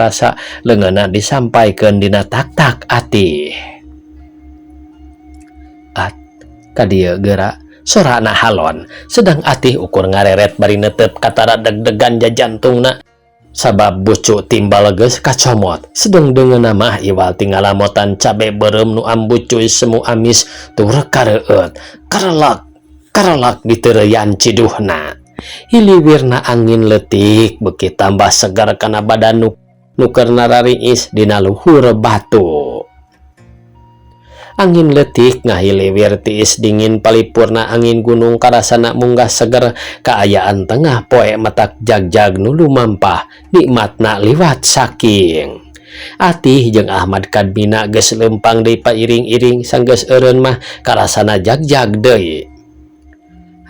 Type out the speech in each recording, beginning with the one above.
karasa leungeunna disampaikeun dina taktak Atih. At, ka dieu geura, sorana halon sedang Atih ukur ngareret bari netep katara deg-degan jajantungna sabab bucu timbal geus kacomot sedeng deungeunna mah iwal ti ngalamotan cabe beureum nu ambucuy semu amis tur kareueut karelak karelak diteureuyan ciduhna. Hiliwirna angin leutik beuki tambah segar kana badan nu nu keur narariis dina luhur batu. Angin leutik ngahiliwir tiis dingin palipurna angin gunung karasana munggah seger kaayaan tengah poe matak jagjag nu lumampah nikmatna liwat saking. Atih jeung Ahmad Kadmina geus leumpang deui pairing-iring sanggeus eureun mah karasana jagjag deui.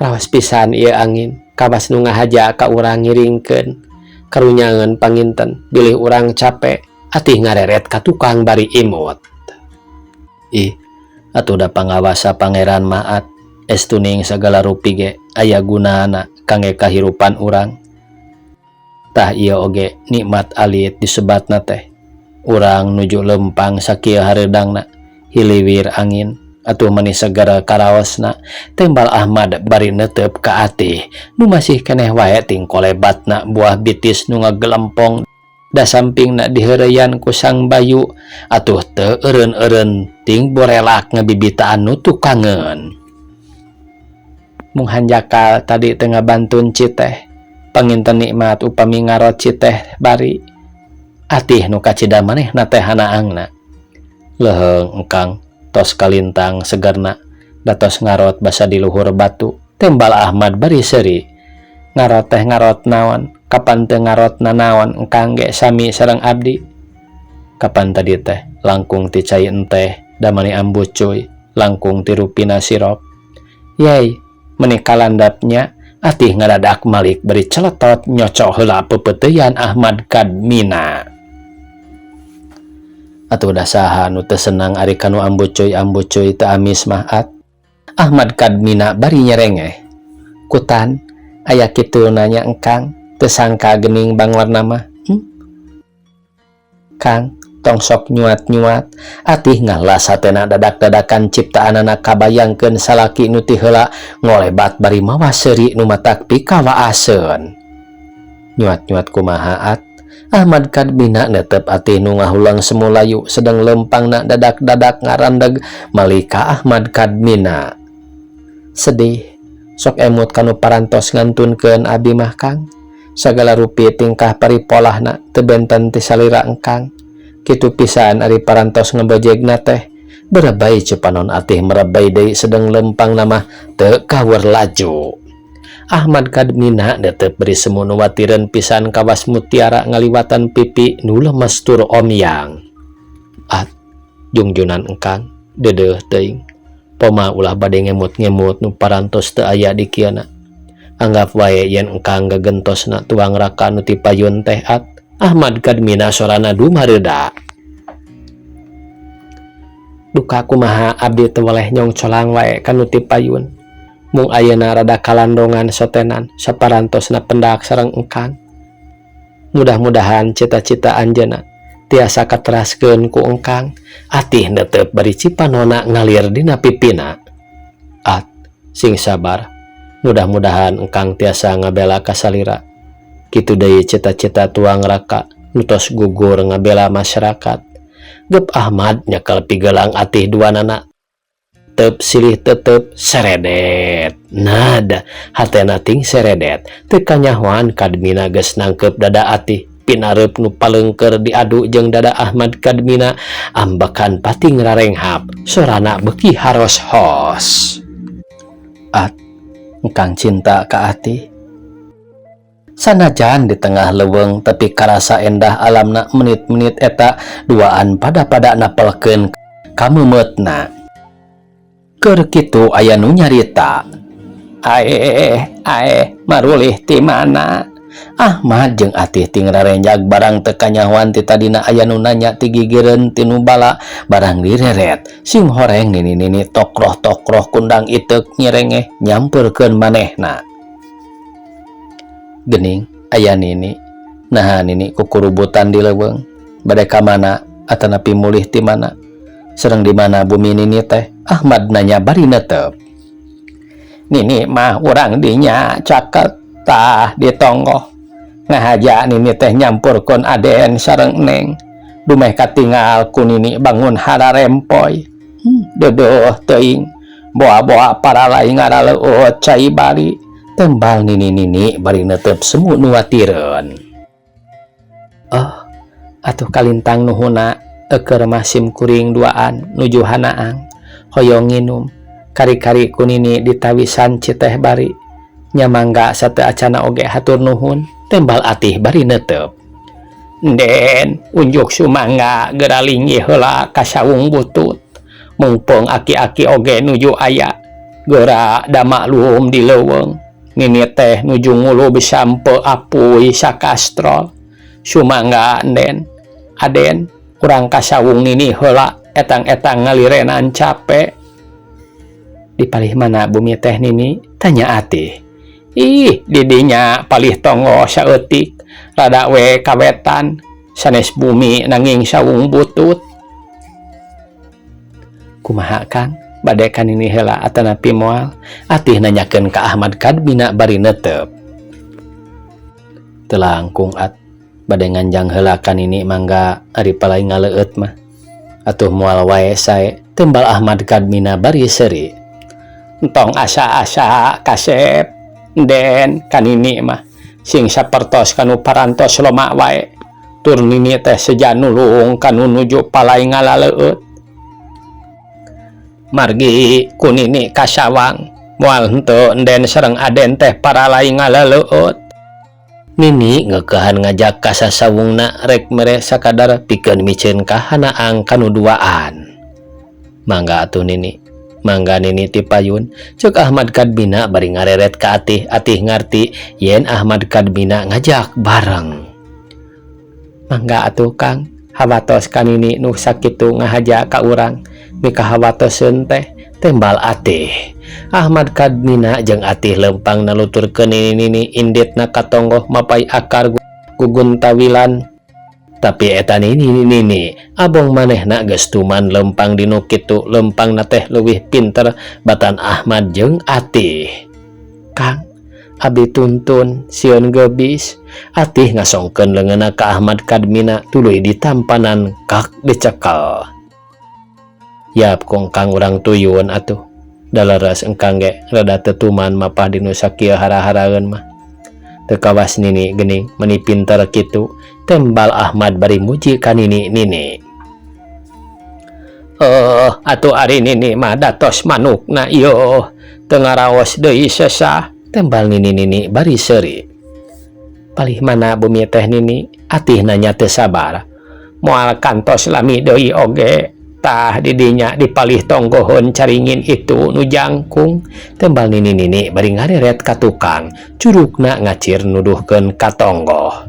Raos pisan ieu angin kawas nu ngahaja ka urang ngiringkeun karunyangan panginten bilih urang cape. Atih ngareret ka tukang bari imut. Ih, atuh da pangawasa Pangeran mah, At, estuning sagala rupi ge aya gunana kangge kahirupan urang. Tah, ieu oge nikmat alit disebatna teh. Urang nuju lempang sakieu hareudangna hiliwir angin atuh meni seger karaosna, tembal Ahmad bari neuteup ka Atih nu masih keneh wae tingkolebatna buah bitis nu ngagelempong da sampingna diheureuyan ku Sang Bayu atuh teu eureun-eureun ting borelak ngabibitaan nu tukangeun. Mung hanjakal tadi teu ngabantun citeh, panginten nikmat upami ngarot citeh bari. Atih nu kacida manehna teh hanaangna. Leuheung, Engkang, tos kalintang segerna da tos ngarot basa di luhur batu, tembal Ahmad bari seuri. Ngarot teh ngarot naon? Kapan teu ngarot nanaon engkang ge sami sareng abdi? Kapan tadi teh langkung ti cai enteh da mani ambucuy langkung ti rupina sirop. Yey, meni kalandapnya. Atih ngadadak malik bari celetot nyocok heula pepeuteuyan Ahmad Kadmina. Atuh da saha nu teu senang ari kanu ambucuy-ambucuy teu amis mah, At? Ahmad Kadmina bari nyerengeh. Kutan aya kitu nanya, Engkang, teu sangka geuning bangorna mah. Kang. Tong sok nyuat-nyuat. Atih ngalas hatena dadak-dadakan ciptaanana kabayangkeun salaki nu ti heula ngolebat bari mawa seuri nu matak pikawaaseun. Nyuat-nyuat kumaha at? Ahmad Kadmina netep atih nu ngahuleng semu layu sedeng lempangna dadak-dadak ngarandeg malih ka Ahmad Kadmina. Sedih, sok emut kanu parantos ngantunkeun abi mah Kang. Sagala rupi tingkah paripolahna teu benten ti salira engkang. Kitu pisan ari parantos ngebejegna teh. Berebay cipanon atih merebay deui sedeng lempangna mah teu kaweur laju. Ahmad Kadmina netep beri semu nu watireun pisan kawas mutiara ngaliwatan pipi nu lemes tur omyang. At, jungjunan engkang, deudeuh teuing. Poma ulah bade ngemut-ngemut nu parantos teu aya di kieuna. Anggap wae yen engkang gagentosna tuang raka nu ti payun teh at. Ahmad Kadmina sorana dumareuda. Duka kumaha abdi teu weleh nyongcolang wae ka nu ti payun. Mung ayeuna rada kalandongan sotenan saparantosna pendak sareng engkang. Mudah-mudahan cita-cita anjeunna tiasa kateraskeun ku engkang. Atih netep bari cipanona ngalir dina pipina. At, sing sabar. Mudah-mudahan engkang tiasa ngabela ka salira. Kitu deui cita-cita tuang raka nu tos gugur ngabela masyarakat. Gep Ahmad nyekel pigelang atih duanana. Tep silih tetep seredet. Nada hatena ting seredet. Teu kanyahoan Kadmina geus nangkep dada atih. Pinareup nu palengker diadu jeung dada Ahmad Kadmina ambekan pating rarenghap. Sorana beuki haros-hos. At, engkang cinta ka atih. Sanajan di tengah leuweung tapi karasa endah alamna menit-menit eta duaan pada-pada napelkeun kameumeutna. Keur kitu aya nu nyarita. Aeh, aeh, marulih ti mana? Ahmad jeung Atih ting rarenjag barang teu kanyahoan ti tadina aya nu nanya ti gigireun ti nu bala barang direret. Sing horeng nini-nini tokroh-tokroh kundang iteuk nyirengeh nyampeurkeun manehna. Gening aya nini. Naha nini kukurubutan di leuweung. Bade ka mana atanapi mulih ti mana? Sareng di mana bumi nini teh? Ahmad nanya bari netep. Nini mah urang dinya caket tah di tonggoh. Ngahaja nini teh nyampurkeun aden sareng neng. Dumeh katingal ku nini bangun hararempoy. Deudeuh teuing. Boa-boa paralai ngaraleueut cai bari. Tembal nini-nini bari netep semu nu watireun. Oh, atuh kalintang nuhuna eukeur mah sim kuring duaan nuju hanaang. Hoyong nginum. Kari-kari ku nini ditawisan citeh bari. Nya mangga sateu acana oge hatur nuhun. Tembal atih bari netep. Nden, unjuk sumangga geura linggih heula ka saung butut. Mungpeung aki-aki oge nuju aya. Geura da maklum di leuweung. Nini teh nuju ngulub sampe apuy sakastrol. Sumangga nden. Aden, urang ka sawung nini heula etang-etang ngalirenan cape. Di palih mana bumi teh nini? Tanya Atih. Ih, didinya palih tonggoh saeutik. Rada we kawetan. Sanes bumi nanging sawung butut. Kumaha Kang? Bade ka nini heula atanapi moal? Atih nanyakeun ka Ahmad Kadmina bari netep. Teu langkung at. Bade nganjang heula ka nini mangga ari palai ngaleueut mah. Atuh moal wae sae. Tembal Ahmad Kadmina bari seuri. Entong asa-asa kasep. Nden ka nini mah sing sapertos kanu parantos lomak wae. Tur nini teh seja nulung kanu nuju palai ngalaleueut. Margi ku nini kasawang moal henteu enden sareng aden teh paralai ngalaleueut. Nini ngeukehan ngajak ka sasawungna rek mere sakadar pikeun miceun kahanaang kanu duaan. Mangga atuh nini. Mangga nini ti payun. Ceuk Ahmad Kadmina bari ngareret ka Atih. Atih ngarti yen Ahmad Kadmina ngajak bareng. Mangga atuh Kang. Hawatos ka nini nu sakitu ngahaja ka urang. Mikahawatoseun teh. Tembal Atih. Ahmad Kadmina jeung Atih lempang naluturkeun nini-nini inditna ka tonggoh mapai akar guguntawilan. Tapi eta nini nini abong manehna geus tuman lempang dinu kitu, lempangna teh leuwih pinter batan Ahmad jeung Atih. Kang, abdi tuntun, sieun gebis. Atih ngasongkeun leungeunna ka Ahmad Kadmina, tuluy ditampanan kak dicekel. Yap kong kang, urang tuyun atuh. Da leres engkang ge rada teu tuman mapah dinu sakieu hara-haraeun mah. Teu kawas nini geuning meuni pinter kitu, tembal Ahmad bari muji ka nini nini. Oh, atuh ari nini mah datos manukna ieu, teu ngaraos deui sesah, tembal nini nini bari seuri. Palih mana bumi teh, Nini? Atih nanya teu sabar. Moal kantos lami deui oge. Tah, di dinya di palih tonggoheun caringin itu nu jangkung, tembal nini nini bari ngareret ka tukang, curugna ngacir nuduhkeun ka tonggoh.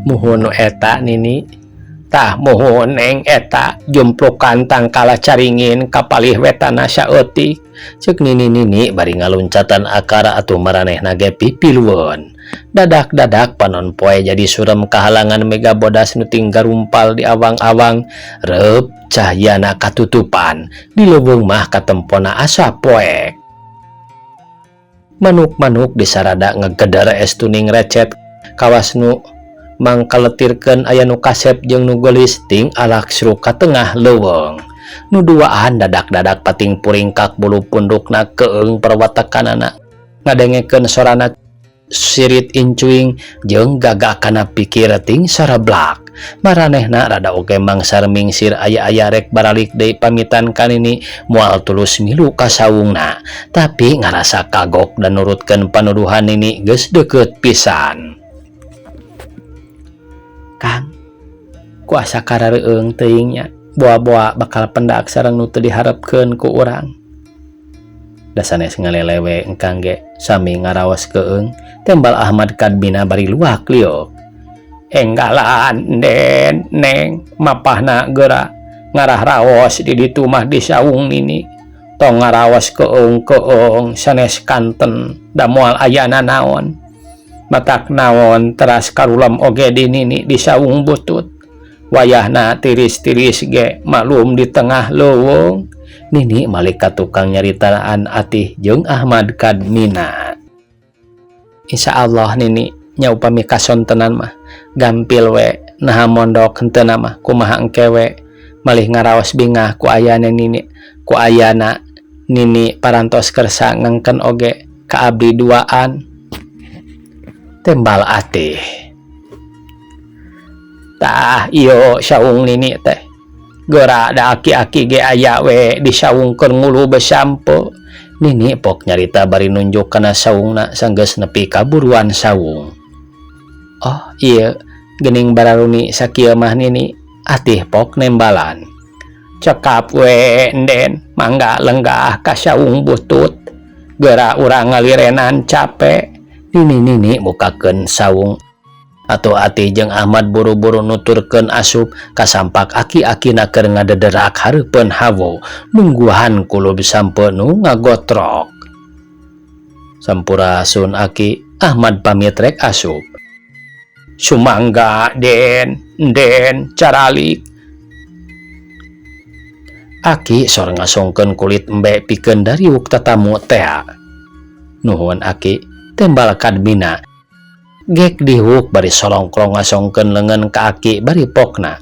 Muhun nu eta, Nini. Tah, muhun, Neng, eta jumplukan tangkala caringin ka palih wetana saeutik, ceuk nini nini bari ngaluncatan akar atuh maranehna ge pipilueun. Dadak-dadak panon poe jadi surem kahalangan mega bodas nu garumpal di awang-awang. Reup cahyana katutupan, di leuweung mah katempona asa poek. Manuk-manuk disarada ngegeder estuning recet kawas nu mangkaletirkeun aya nu kasep jeung nu geulis ting alaksruk ka tengah leuweung. Nu duaan dadak-dadak pating puringkak bulu pundukna, keung perwatakanana ngadengekeun sorana sirit incuing jeung gagakana pikir ting sarablak. Maranehna rada oge mangsar mingsir, aya-aya rek baralik deui pamitan ka nini moal tulus milu ka saungna, tapi ngarasa kagok dan nurutkeun panuduhan nini geus deukeut pisan. Kang, ku asa karareueung teuing nya, boa-boa bakal pendak sareng nu teu diharepkeun ku urang. Da sanes ngalelewe engkang ge sami ngaraos keung, tembal Ahmad Kadmina bari luak liuk. Enggalan, Den, Neng, mapahna geura ngarah raos di ditu mah di saung nini. Tong ngaraos keung-keung sanes kanten, da moal aya nanaon. Matak naon teras karulem oge di nini di saung butut. Wayahna tiris-tiris ge, maklum di tengah leuweung. Nini malik ka tukang nyaritaan Atih jeung Ahmad Kadmina. Insya Allah, Nini nya, upami kasontenan mah gampil we, naha mondok henteu mah kumaha engke we. Malih ngaraos bingah ku ayana nini, ku ayana nini parantos kersa ngengken oge ka abdi duaan, tembal Atih. Tah, iyo saung nini teh gera, da aki-aki ge aya we di saung keur ngulu besampe. Nini pok nyarita bari nunjuk kana saungna sanggeus nepi ka buruan saung. Oh iya, gening bararuni sakieu mah, Nini, Atih pok nembalan. Cekap we, Enden, mangga lenggah ka saung butut, gera urang ngalirenan capek. Nini nini mukakeun saung atau Atih jeung Ahmad buru-buru nuturkeun asup, kasampak aki-akina keur ngadederak hareupeun hawo nungguan kulub sampe nu ngagotrok. Sampurasun, Aki. Ahmad pamit rek asup. Sumangga, Den, Den, caralik. Aki sor ngasongkeun kulit embe pikeun dariuk tatamu tea. Nuhun, Aki, tembal Kadmina. Gek dihuk bari solongkrong ngasongkeun leungeun ka aki bari pokna.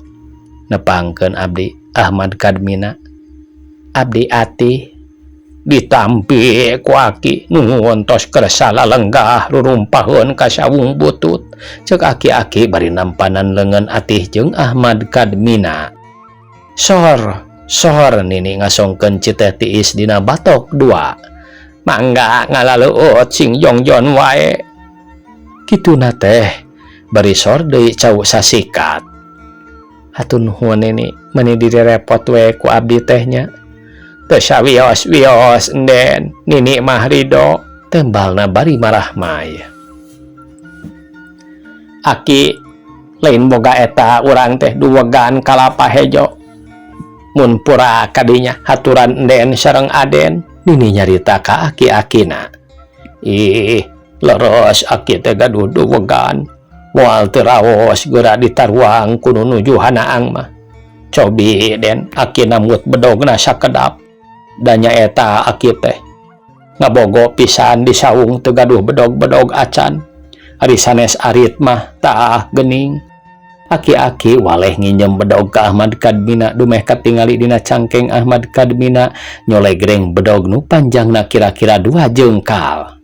Nepangkeun abdi Ahmad Kadmina. Abdi Atih. Ditampi ku aki. Nuhun tos kersa lalenggah rurumpaheun ka sawung butut, cek aki-aki bari nampanan leungeun Atih jeung Ahmad Kadmina. Sor sor nini ngasongkeun citeh tiis dina batok dua. Mangga ngalaleuut, sing jongjon wae. Kituna teh bari sor deui cau sasikat. Hatur nuhun, Nini, meuni direpot we ku abdi teh nya. Teu sawios-wios, Enden, nini mah ridho, tembalna bari marahmai. Aki, lain boga eta urang teh duwegan kalapa hejo. Mun pura kadinya haturan Enden sareng Aden, nini nyarita ka aki-akina. Ih, leres aki teh gaduh duwegan. Moal teu raos geura ditaruang ku nu nuju hanaang mah. Cobi Den, aki nambut bedogna sakedap. Da nyaeta aki teh ngabogo pisan di saung teu gaduh bedog-bedog acan. Ari sanes arit mah tah geuning. Aki-aki waleh nginjem bedog ka Ahmad Kadmina dumeh katingali dina cangkeng Ahmad Kadmina nyolegreng bedog nu panjangna kira-kira dua jengkal.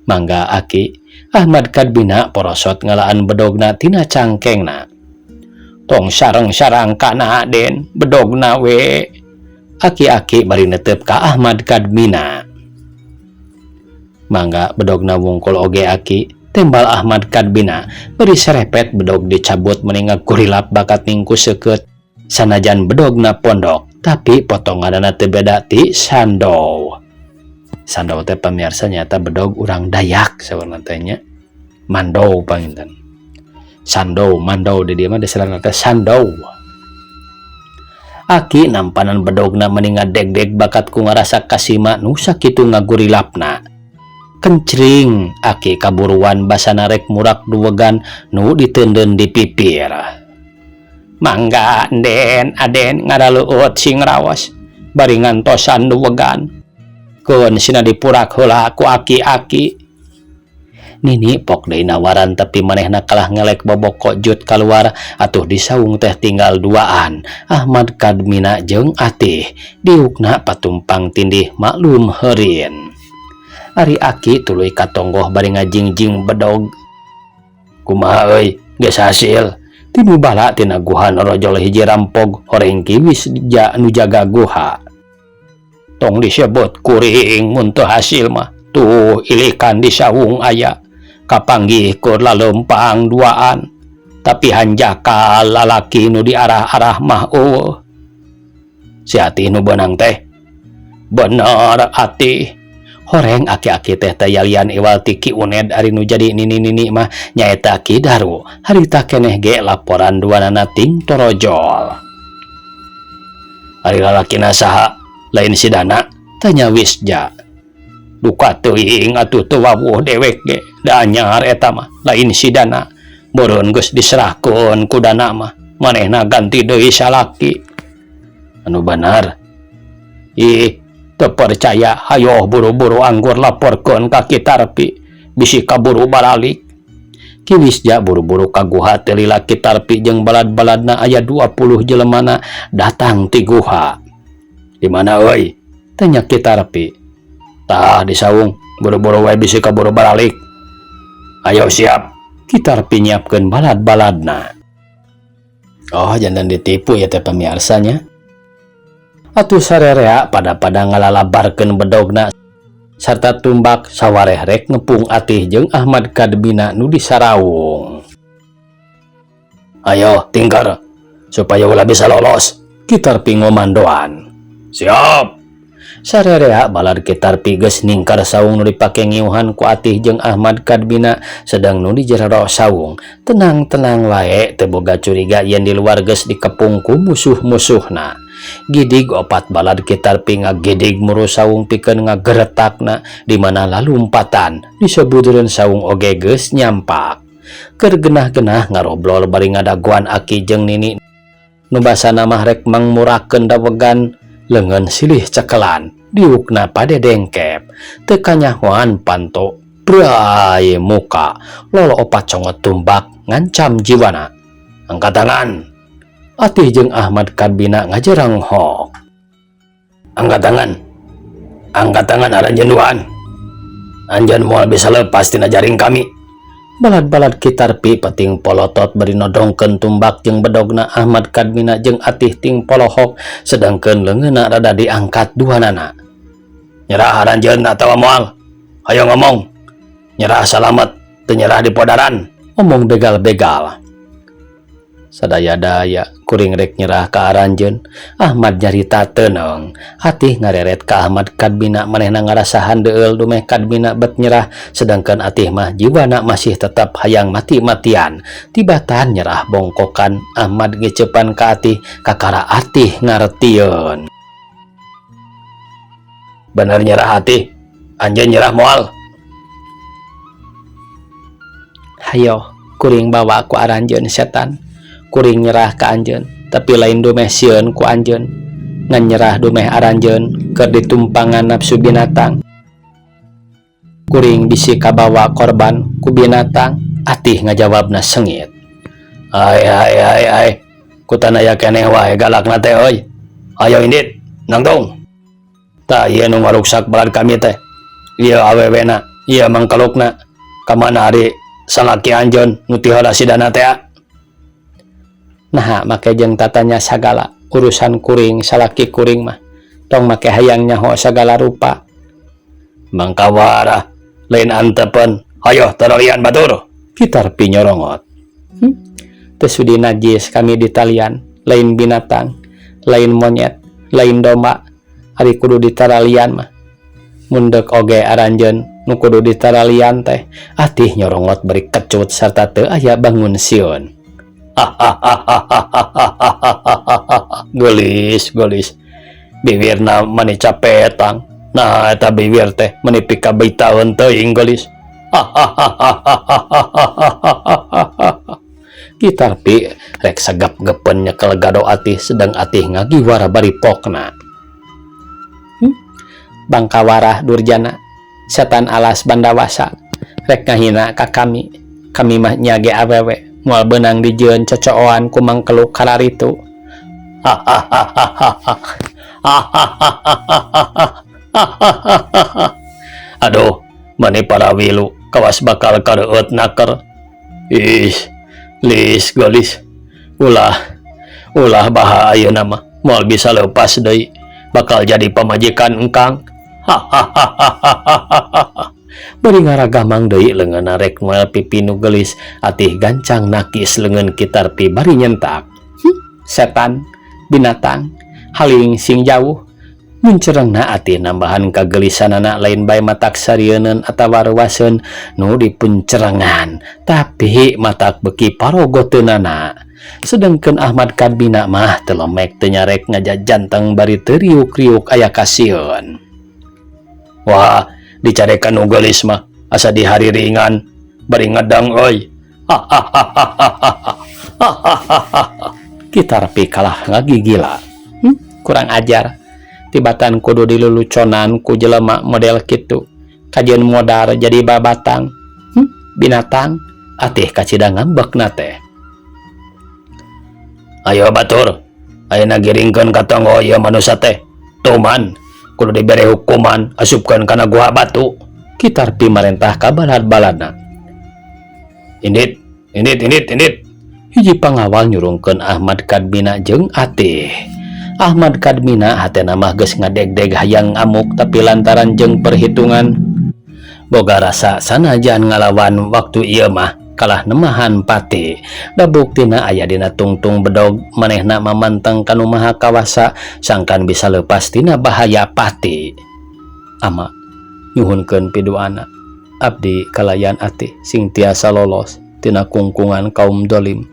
Mangga aki, Ahmad Kadmina porosot ngalaan bedogna tina cangkengna. Tong sareng-sarang kana Den, bedogna we. Aki-aki bari netep ka Ahmad Kadmina. Mangga bedogna wungkul oge aki, tembal Ahmad Kadbina bari serepet bedog dicabut meni ngagurilap bakat ningku seukeut. Sanajan bedogna pondok, tapi potonganana teu beda ti sandow. Sandow teh pamirsa nyata bedog urang Dayak saurna teh nya. Mandau panginten. Sandow, mandau di dieu mah disebutna teh sandow. Aki nampanan bedogna meni ngadegdeg bakat ku ngarasa kasima nu sakitu ngagurilapna. Kencring aki kaburuan basana rek murak duwegan nu diteundeun di pipir. Mangga Den, Aden ngaraleueut sing raos bari ngantosan duwegan. Keun sina dipurak heula ku aki-aki. Nini pok deui nawaran tapi manehna kalah ngelek boboko jut kaluar atuh di saung teh tinggal duaan Ahmad Kadmina jeung Atih diukna patumpang tindih maklum heurin. Ari aki tuluy katonggoh bari ngajingjing bedog. Kumaha euy, geus hasil. Tinu bala tina guha norojol hiji rampog horeng Ki Wisja nu jaga guha. Tong disebut kuring mun teu hasil mah. Tuh ilikan di saung aya. Kapanggih keur lalempang duaan. Tapi hanjakal lalaki nu diarah-arah mah eueuh. Si Atih nu beunang teh. Bener Atih. Horeng aki-aki teh tayalian iwal ti Ki Uned ari nu jadi nini-nini mah nyaeta Ki Daru. Harita keneh ge laporan duanana ting torojol. Ari lalakina saha? Lain si Dana? Tanya Wisja. Duka teuing atuh teu wawuh dewek ge. Da anyar eta mah lain si Dana. Beureun geus diserahkeun ku Dana mah. Manehna ganti deui salaki. Anu bener. Ih, teu percaya hayoh buru-buru anggur laporkeun ka Ki Tarpi bisi kaburu baralik. Ki Wisja buru-buru ka guha teu lila Ki Tarpi jeung balad-baladna aya 20 jelemana datang ti guha. Di mana euy? Tanya Ki Tarpi. Tah di saung, buru-buru wae bisi kaburu baralik. Ayo siap. Ki Tarpi nyiapkeun balad-baladna. Oh, jantan ditipu ya teh pamiarsanya. Atuh sarerea pada-pada ngalalabarkeun bedogna sarta tumbak sawareh rek ngepung Atih jeung Ahmad Kadmina nu di saraung. Ayo tingkar supaya ulah bisa lolos. Ki Tarpi ngomandoan. Siap. Sarerea balad Ki Tarpi geus ningkar saung nu dipake ngiuhan ku Atih jeung Ahmad Kadmina sedang nu di jero saung tenang-tenang wae teu boga curiga yen di luar geus dikepung ku musuh-musuhna. Gidig opat balad Ki Tarpi ngagidig muru saung pikeun ngageretakna di mana lalumpatan disebuteun saung oge geus nyampak. Keur genah-genah ngaroblol bari ngadagoan aki jeung nini nu basana mah rek mangmurakeun dawegan leungeun silih cekelan diukna padedengkep teu kanyahoan panto bray muka lolo opat congot tumbak ngancam jiwana. Angkat tangan. Atih jeung Ahmad Kadbina ngajerang hok. Angkat tangan. Angkat tangan aranjeun duaan. Anjeun moal bisa lepas tina jaring kami. Balad-balad Ki Tarpi peting polotot bari nodongkeun tumbak jeung bedogna Ahmad Kadmina jeung Atih ting polohok sedangkeun leungeunna rada diangkat duanana. Nyerah aranjeun atawa moal? Hayo ngomong. Nyerah salamet, teu nyerah di podaran. Omong begal-begal. Sadaya-daya kuring rek nyerah ka aranjeun. Ahmad nyarita teneng. Atih ngareret ka Ahmad Kadmina manehna ngarasa handeueul dumeh Kadmina bet nyerah sedangkan Atih mah jiwana masih tetap hayang mati-matian. Tibatan nyerah bongkokan Ahmad ngecepan ka Atih kakara Atih ngartieun. Bener nyerah Atih, anjeun nyerah moal. Hayo. Kuring bawa ku aranjeun setan. Kuring nyerah ka anjeun, tapi lain dumeh sieun ku anjeun. Ngan nyerah dumeh aranjeun keur ditumpangan nafsu binatang. Kuring bisi kabawa korban ku binatang, Atih ngajawabna sengit. Ai ai ai ai, kutan aya keneh wae galakna teh euy. Ayo indit, nangtung. Tah ieu nu ngaruksak balad kami teh. Ieu awewena, ieu mangkelukna. Kamana ari salaki anjeun nu ti heula sidana tea? Naha make jeung tatanya sagala, urusan kuring salaki kuring mah. Tong make hayang nyaho sagala rupa. Mangkawara, lain antepen, hayoh taralian batur. Ki Tarpi nyorongot. Teu sudi najis kami ditalian, lain binatang, lain monyet, lain domba, ari kudu ditaralian mah. Mun deuk oge aranjeun nu kudu ditaralian teh, Atih nyorongot bari kecut sarta teu aya bangun sieun. Geulis, geulis. Biwirna mani capetang. Nah, eta biwir teh mani pikabitaeun teuing geulis. Ki Tarpi rek sagap-gepen nyekel gado Atih sedang Atih ngagiwara bari pokna. Bangkawarah durjana, setan alas bandawasa, rek ngahina ka kami. Kami mah nya ge awewe, moal beunang dijieun cocooan ku mangkeluk kararitu. Aduh, mani para wilu kawas bakal kareueut naker. Ih, lis geulis. Ulah, ulah baha ayeuna mah moal bisa leupas deui, bakal jadi pamajikan engkang. Bari ngaragamang deui leungeunna rek moel pipi nu geulis, Atih gancang nakis leungeun Ki Tarpi bari nyentak. Setan, binatang, haling sing jauh. Muncerengna Atih nambahan kagelisanana lain bae matak sarieuneun atawa reuwaseun nu dipuncerengan, tapi matak beuki parogoteunana. Sedengkeun Ahmad Kadmina mah teu lemek teu nyarek ngajajanteng bari teu riuk-riuk aya kasieun. Wah, dicarekan nu geulis mah asa dihariringan bari ngedang euy. Ki Tarpi kalah ngagigila. Kurang ajar. Tibatan kudu diluluconan ku jelema model kitu. Kajeun modar jadi babatang. Binatang Atih kacida ngambekna teh. Ayo batur, ayeuna giringkeun ka tonggo ieu manusa teh. Tuman, kudu dibere hukuman asupkeun kana guha batu. Ki Tarpi marentah ka balad-baladna. Indit, indit, indit, indit. Hiji pangawal nyurungkeun Ahmad Kadmina jeung Atih. Ahmad Kadmina hatena mah geus ngadegdeg hayang ngamuk tapi lantaran jeung perhitungan boga rasa sanajan ngalawan waktu ieu mah kalah nemahan pati. Da buktina aya dina tungtung bedog manehna mamanteng kanu maha kawasa sangkan bisa lepas tina bahaya pati. Ama nyuhunkeun piduana abdi kalayan Atih sing tiasa lolos tina kungkungan kaum dolim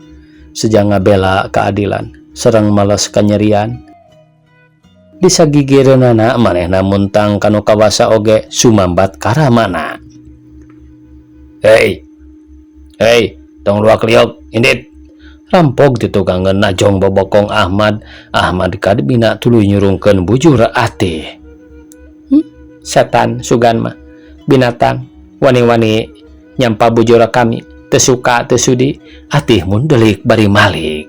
sejang ngabela keadilan sareng males kanyerian. Disagigireunana manehna muntang kanu kawasa oge sumambat karamana. Hei, hei, tong luak liok, indit. Rampog ditukangeun najong bobokong Ahmad. Ahmad Kadmina tuluy nyurungkeun bujur Atih. Setan sugan mah, binatang, wani-wani nyampa bujur kami, teu suka teu sudi, Atih mundelik bari malik.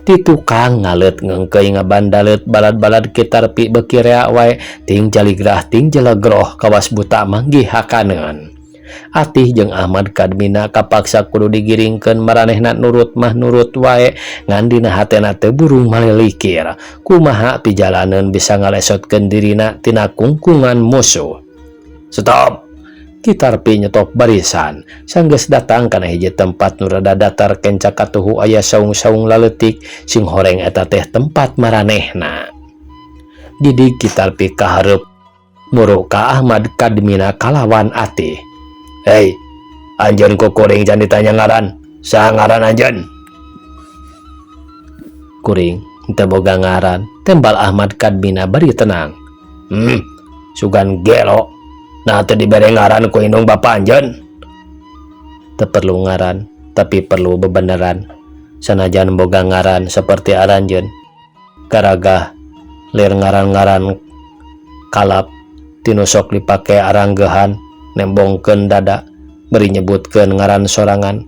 Di tukang ngaleut ngeungkeuy ngabandaleut balad-balad Ki Tarpi beuki rea wae ting jaligrah ting jelegroh kawas buta manggih hakaneun. Atih jeung Ahmad Kadmina kapaksa kudu digiringkeun maranehna nurut mah nurut wae ngan dina hatena teu burung malilikir. Kumaha pijalaneun bisa ngalesotkeun dirina tina kungkungan musuh. Stop! Ki Tarpi nyetop barisan. Sanggeus datang kana hiji tempat nu rada datar kenca katuhu aya saung-saung laletik sing horeng eta teh tempat maranehna. Didik Ki Tarpi kahareup muru ka Ahmad Kadmina kalawan Atih. Hei, anjeun ku kuring can ditanya ngaran. Saha ngaran anjeun? Kuring teu boga ngaran, tembal Ahmad Kadmina bari tenang. Sugan gelo. Nah teu dibere ngaran ku indung bapa anjeun. Teu perlu ngaran, tapi perlu bebeneran. Sanajan boga ngaran seperti aranjeun. Garagah lir ngaran-ngaran kalap tinu sok dipake aranggeuhan nembongkeun dada bari nyebutkeun ngaran sorangan.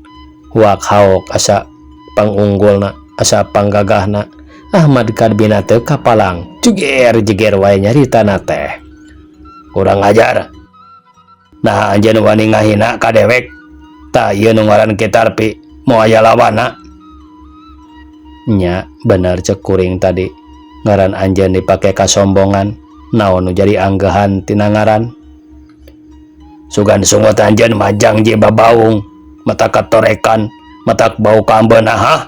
Huak haok asa pangunggulna, asa panggagahna. Ahmad Kadbina teu kapalang, jeger-jeger wae nyaritana teh. Kurang ajar. Nah, anjeun wani ngahina ka dewek. Tah ieu nu ngaran Ki Tarpi, moal aya lawanna. Nya, bener cek kuring tadi. Ngaran anjeun dipake kasombongan, naon nu jadi anggehan tina ngaran. Sugan sungut anjeun majang ji babaung, matak katorekan, matak bau kaambeuna hah?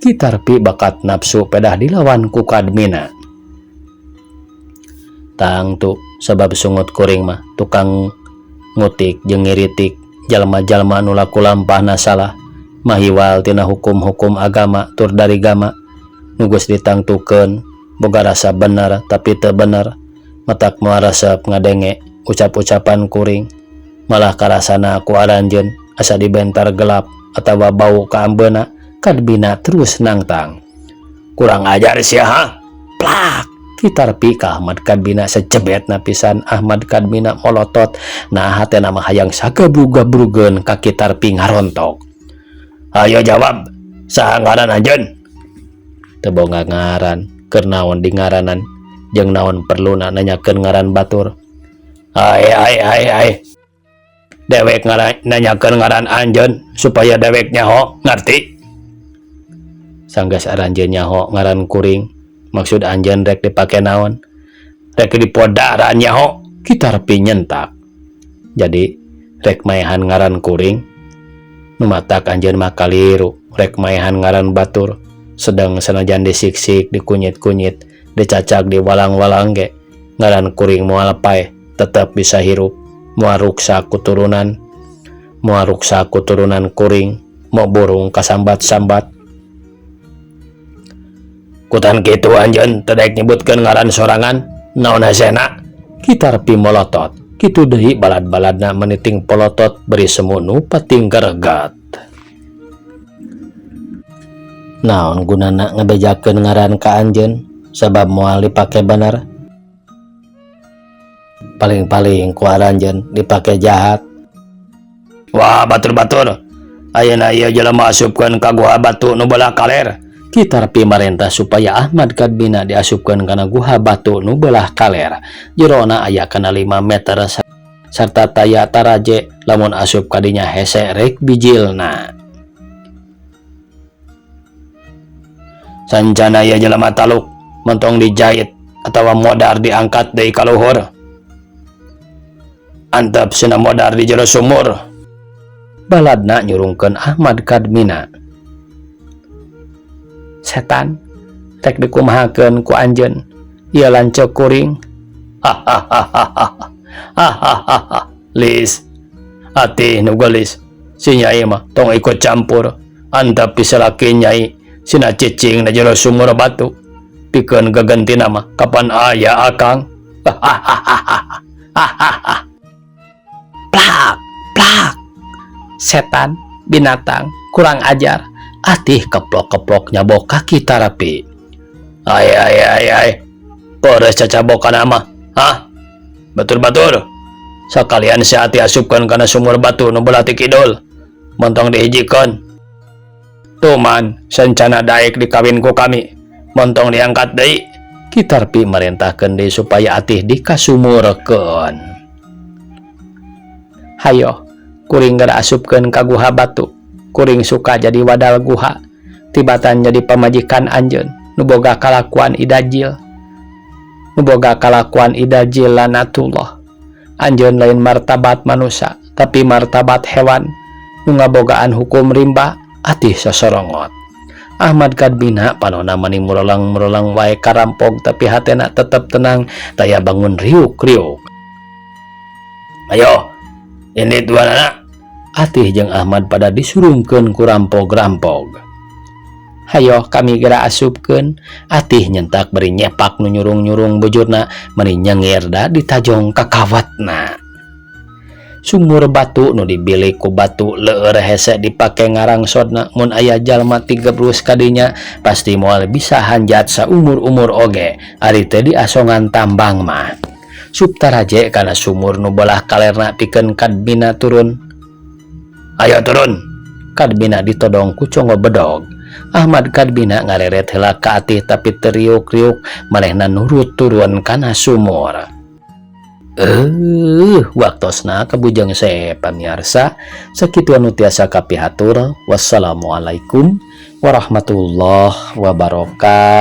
Ki Tarpi bakat nafsu pedah dilawan ku Kadmina. Tangtu sabab sungut kuring mah tukang ngutik jeung ngiritik jalma-jalma nu laku lampahna salah mahiwal tina hukum-hukum agama tur darigama nu geus ditangtukeun boga rasa bener tapi teu bener matak moal resep ngadenge ucap-ucapan kuring malah karasana ku aranjeun asa dibentar gelap atawa bau kaambeuna. Kadbina terus nangtang. Kurang ajar sia ha? Plak! Ki Tarpi ka Ahmad Kadbina sejebetna pisan. Ahmad Kadbina molotot nah hatena mah hayang sagabrug-gabrugeun ka Ki Tarpi ngarontok. Ayo jawab, saha ngaran anjeun? Teu boga ngaran, keur naon di ngaranan jeung naon perluna nanyakeun ngaran batur. Ai ai ai ai. Dewek ngaran nanyakeun ngaran anjeun supaya dewek nyaho, ngarti? Sanggeus aranjeun nyaho ngaran kuring, maksud anjeun rek dipake naon? Rek dipodaran nyaho, Ki Tarpi nyentak. Jadi rek maehan ngaran kuring, nu matak anjeun mah kaliru, rek maehan ngaran batur, sedang sanajan disiksik, dikunyit-kunyit, dicacag, diwalang-walang ge, ngaran kuring moal paeh, tetep bisa hirup, moal ruksak kuturunan, moal ruksak kuturunan kuring, mau burung kasambat-sambat. Kutan kitu anjeun teu daek nyebutkeun ngaran sorangan, naon hesena? Ki Tarpi molotot. Kitu deui balad-baladna meniting polotot beri semu nu pating geregat. Naon gunana ngabejakeun ngaran ka anjeun sabab moal dipake bener. Paling-paling ku aranjeun dipake jahat. Wah, batur-batur. Ayeuna ieu jelema asupkeun ka guha batu nu belah kaler. Ki Tarpi marentah supaya Ahmad Kadbina diasupkeun kana guha batu nu belah kaler. Jerona aya kana 5 meter sarta taya taraje lamun asup kadinya hese rek bijilna. Sancana ieu jelema taluk montong dijait atawa modar diangkat deui ka luhur. Antep sina modar di jero sumur. Baladna nyurungkeun Ahmad Kadmina. Setan rek dikumahakeun ku anjeun ieu lanceuk kuring. Hahaha. Lis atih nu geulis si nyai mah tong ikut campur antep pisalaki nyai sina cicing na jero sumur batu pikeun gagentina mah kapan aya akang. Hahaha. Plak plak. Setan binatang kurang ajar. Atih keplok-keplok nyabok kaki Tarpi. Ai ai ai ai. Peres cacabokan ama. Hah? Batur-batur. Sakalian si Atih asupkeun kana sumur batu nu belah ti kidul. Montong dihijikeun. Tuman sancana daek dikawin ku kami. Montong diangkat deui. Ki Tarpi marentahkeun deui supaya Atih dikasumurkeun. Hayo, kuring geura asupkeun ka guha batu. Kuring suka jadi wadal guha, tibatan jadi pamajikan anjeun nu boga kalakuan idajil. Nu boga kalakuan idajil lanatullah. Anjeun lain martabat manusia, tapi martabat hewan nu ngabogaan hukum rimba. Atih sosorongot. Ahmad Kadbina panona mani murelang-murelang wae karampog tapi hatena tetep tenang, taya bangun riuk-riuk. Ayo, ini tuan anak. Atih jeung Ahmad pada disurungkeun ku rampog-rampog. Hayo kami geura asupkeun. Atih nyentak bari nyepak nu nyurung-nyurung bujurna meni nyengir da ditajong ka kawatna. Sumur batu nu dibilik ku batu leur hese dipake ngarangsodna mun aya jalma tigebrus ka dinya pasti moal bisa hanjat saumur-umur oge ari teu diasongan tambang mah. Suptaraje kana sumur nu belah kalerna pikeun Kadmina turun. Ayo turun! Kadmina ditodong ku congo bedog. Ahmad Kadmina ngareret heula ka atih tapi teu riuk-riuk manehna nurut turun kana sumur. Eh, waktosna kabujeng se pamiarsa sakitu anu tiasa kapihatur. Wassalamualaikum warahmatullahi wabarakatuh.